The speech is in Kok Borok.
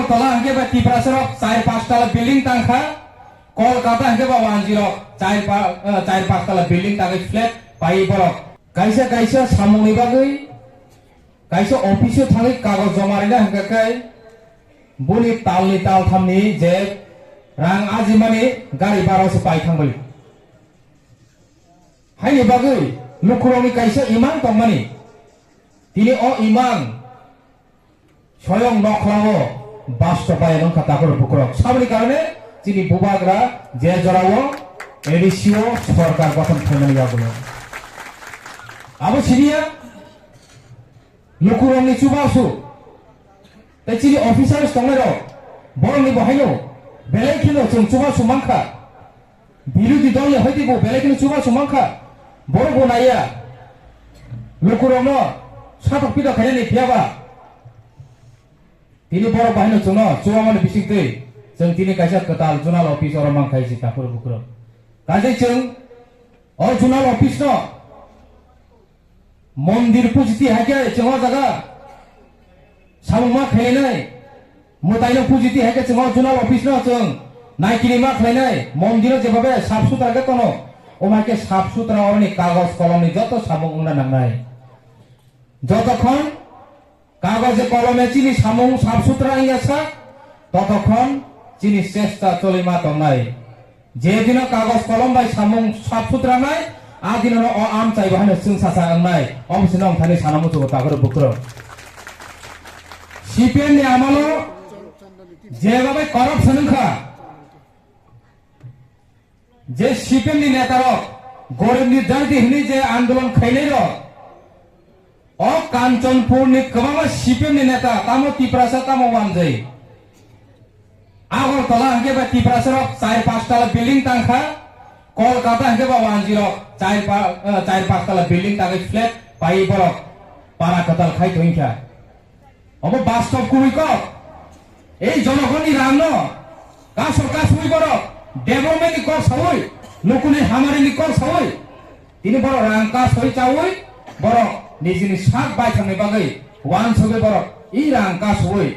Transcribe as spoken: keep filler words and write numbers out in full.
Agartala hwnkhe ba Tiprasa rok char pash tala building tangkha, Kolkata hwnkhe ba wanjwi rok char pa-, eh, char pash tala building tangwi flat pai borok. Kaisa kaisa samungni bagwi kaisa office-o thangwi kagoj joma rwna hwnkha khe boni talni talthamni je rang ajimani gari bara se pai thangbai. Haini bagwi lukurokni kaisa imang tongmani. Tini o imang soyong nokhorao bastobayan wngkha takhuk bukhurok. Saboni karone chini bubagra je jorao A D C o sorkar gothon khaimani yagulo. Abo siniya lukurokni chubasu tei chini officers tongnairok borokni bo haino belai kheno chwng chubasu mankha. Birodhi dol ni hoite bo belai kheno chubasu mankha. Borok bo naiya. Lukurokno satok pitok khainani phiyaba. Tini borok bahino chwngno chubamani bisingtwi chwng tini kaisa kwtal zonal office oro mankha si takhuk bukhurok. Kaisa chwng o zonal office no mondir pujiti hai khe chwng o jaga samung ma khainai. Mwtaino pujiti hai khe chwng o zonal office no chwng naikini ma khlainai, mondiro jebabe sap sutra khe tono, omo hai khe sap sutra oroni kagoj kolomni joto samung wngna nangnai. Jotokhon kagoje kolome chini samung sap sutra wngya sak, totokhon chini chesta cholima tongnai. Je dino kagoj kolom bai samung sap sutra nai, a dinono o amchai bo haino chwngsacha wngnai, omo se nong thani sana muchungo takhuk bukhurok. C P M ni amalo jeba bai corruption wngkha, je C P M ni neta rok gorib ni dardi hwnwi je andolon khainai rok, o Kanchanpur ni kwbangma C P M ni neta, tamo Tiprasa, tamo wanjwi. Agartala hwnkhe ba Tiprasa rok char pash tala building tangkha, Kolkata hwnkhe ba wanjwi rok char pa-, eh, char pash tala building tangwi flat pai borok para kwtal khai tongkha. Obo bastob kubui kok. Ei jonogonni rangno kasor kasui borok development ni kok saui, lukuni hamari ni kok saui, tini borok rang kasoi chaui, borok nijini sak baithangni bagwi wansugwi borok i rang kasui